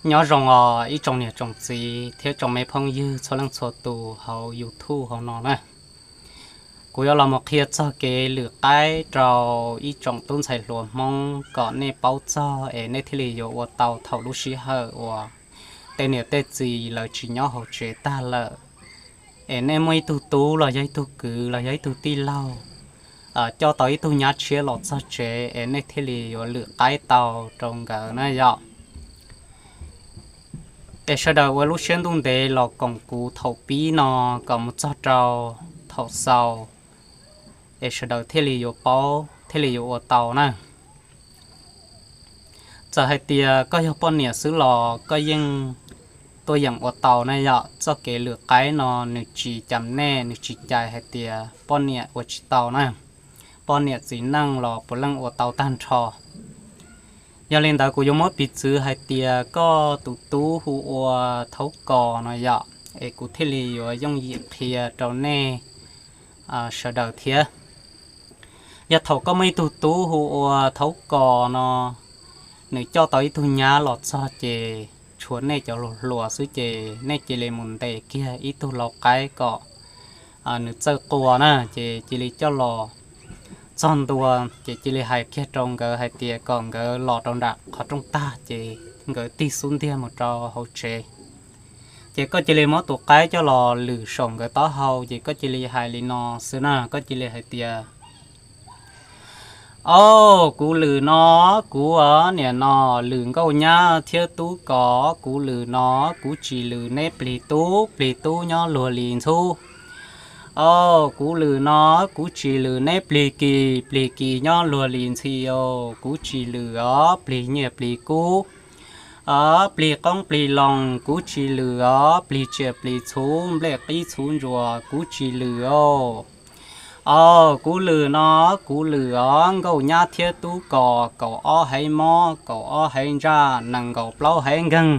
Nyob zoo os ib tsoom niam tsoom txiv thiab tsoom me phooj ywg txhua leej txhua tus hauv YouTube hauv no na. Kuv yuav los mus qhia txog kev lwm qaib rau ib tsoom tub ntxhais hluas Hmoob kom nej paub txog es nej thiaj li yuav ua tau thaum lub sij hawm uas tej niam tej txiv lawv tsis nyob hauv tsev tag lawm, es nej muaj ib tug tub los yog ib tug kwv los yog ib tug tij laug coj tau ib tug nyab tshiab los txog tsev es nej thiaj li yuav lwm qaib tau rau nkawd na yom. Es sawv daws ua lub siab ntuj ntev los koom kuv thaum pib no kom mus txog rau thaum xaus, es sawv daws thiaj li yuav paub thiaj li yuav ua tau na. Txawm hais tias koj yog poj niam xwb los koj yeej tuaj yeem ua tau na yom. Txoj kev lwm qaib no nws tsis cam nej, nws tsis cais hais tias poj niam ua tsis tau na. Poj niam txiv neej los puav leej ua tau tag nrho. Yog li ntawd kuv yuav muab piv txwv hais tias koj tus tub hu ua Thaub Kos no yom, es kuv thiaj li yuav yooj yim qhia rau nej sawv daws thiab. Yog thaum koj muaj ib tug tub hu ua Thaub Kos no, nws coj tau ib tug nyab los txog ces tshuav nej cov hluas hluas xwb ces nej cia li mus ntes kiag ib tug lau qaib kom nws txawj qua na, ces cia li coj los txog ntua ces cia li hais kiag rau nkawd hais tias kom nkawd los rau nram qhov rooj tag ces nkawd tig xub ntiag mus rau hauv tsev. Ces koj cia li muab tus qaib coj los lwm saum nkawd taub hau ces koj cia li hais li no xwb na, koj cia li hais tias Au, kuv lwm no, kuv os niam no, lwm Nkauj Nyab thiab Tub Kos, kuv lwm no, kuv tsis lwm neb plig tub, plig tub nyob luag li ntxhub. Au, kuv lwm no, kuv tsis lwm neb plig kis, plig kis nyob luag li ntxhi os, kuv tsis lwm os plig nyiaj plig kub, os plig qoob plig loo, kuv tsis lwm os plig tsiaj plig txhuv, nplej qib txhuv ntsuas, kuv tsis lwm os. Au, kuv lwm no, kuv lwm os Nkauj Nyab thiab Tub Kos, kaum ob haiv mob, kaum ob haiv ntsaj, nees nkaum plaub haiv nkeeg.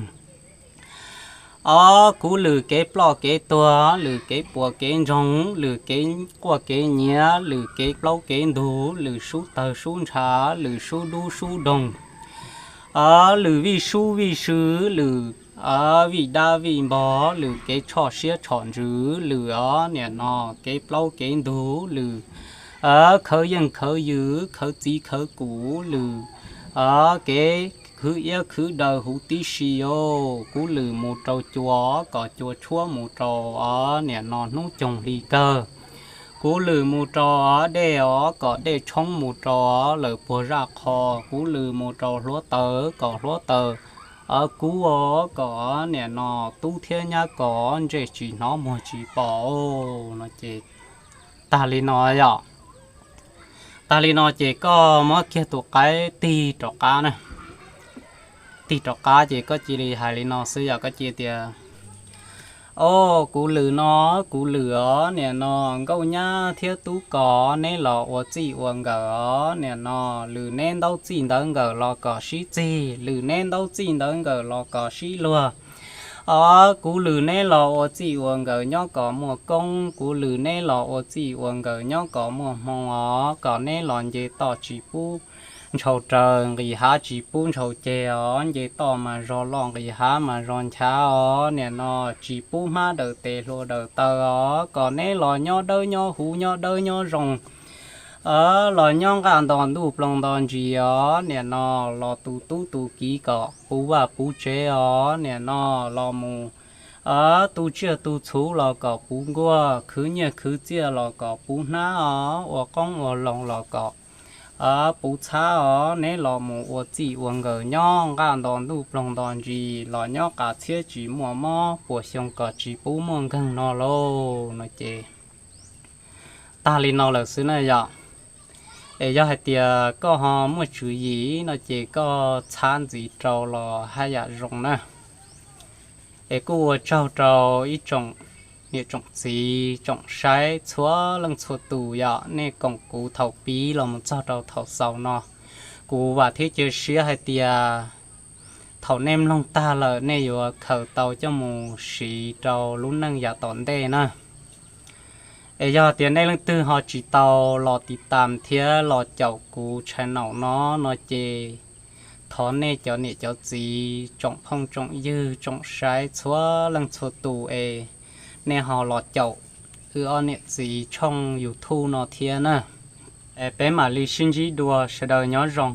Os, kuv lwm kev ploj kev tuag, lwm kev puas kev ntsoog, lwm kev quaj kev nyiav, lwm kev plaub kev ntug, lwm sub tawg sub ntshav, lwm sub dub sub doog, lwm vij sub vij sw, lwm vij dab vij npog, lwm kev tshoj siab tshom ntsws, lwm os niam no kev plaub kev ntug, lwm khawv yeej khawv ywm, khawv txiv khawv kum, lwm kev khwv iab khwv daw huv tib si os. Kuv lwm mus rau cua, kom cua tshuab mus rau os niam no hnub coog hli kawg. Kuv lwm mus rau dej os, kom dej tshoob mus rau lawm puag zaj qho. Kuv lwm mus rau hluav taws, kom hluav taws kub os, kom niam no tub thiab nyab kos ntsej tsis hnov muag tsis pom no ces tag li no yom. Tag li no ces koj muab kiag tus qaib tig rov qab na. Tig rov qab ces koj cia li hais li no xwb yom, koj cia tias Au, kuv lwm no, kuv lwm os niam no, Nkauj Nyab thiab Tub Kos neb los ua txij ua nkawm os niam no, lwm neb ntaub txij ntawv nkawm los kom sib txig, lwm neb ntaub txij ntawv nkawm los kom sib luag. Os, kuv lwm neb los ua txij ua nkawm nyob kom muaj koob, kuv lwm neb los ua txij ua nkawm nyob kom muaj hmoo os, kom neb los nce toj tsis pub ntshaus raws, nqis hav tsis pub ntshaus ceg os, nce toj mas zog loj nqis hav mas zog nchav os niam no, tsis pub hmab daws tes hlua daws taw os, kom neb los nyob dawb nyob huv nyob dawb nyob zoo, los nyob nqaj nto ntuj ploog nto ntsis os niam no, los tu tub tu kiv kom puv vaj puv tsev os niam no, los mus tu tsiaj tu txhuv los kom puv nkuaj, khwv nyiaj khwv txiaj los kom puv hnab os, ua qoob ua loo los kom puv txhab os, neb los mus ua txij ua nkawm nyob nqaj nto ntuj ploog nto ntsis, los nyob qas txhiab tsis muaj mob, puas xyoo kom tsis pub muaj nkeeg no lauj no ces tag li no lawm xwb na yom. Es yog hais tias koj ho muaj tswv yim no ces koj txhab ntxiv rau los haj yam zoo na. Es kuj ua tsaug rau ib tsoom niam tsoom txiv tsoom saib txhua leej txhua tus yom, nej koom kuv thaum pib los mus txog rau thaum xaus no. Kuv vam thiab cia siab hais tias thaum nej mloog tag lawm nej yuav khaws tau coj mus siv rau lub neej yav tom ntej na. Es yog tias nej leej twg ho tsis tau los tiv tam thiab los caum kuv channel no no ces Thov nej cov niam cov txiv, tsoom phooj tsoom ywg, tsoom saib txhua leej txhua tus es nej ho los caum wb ob niam txiv tshooj YouTube no thiab na. Es peb mam li sib ntsib dua, sawv daws nyob zoo.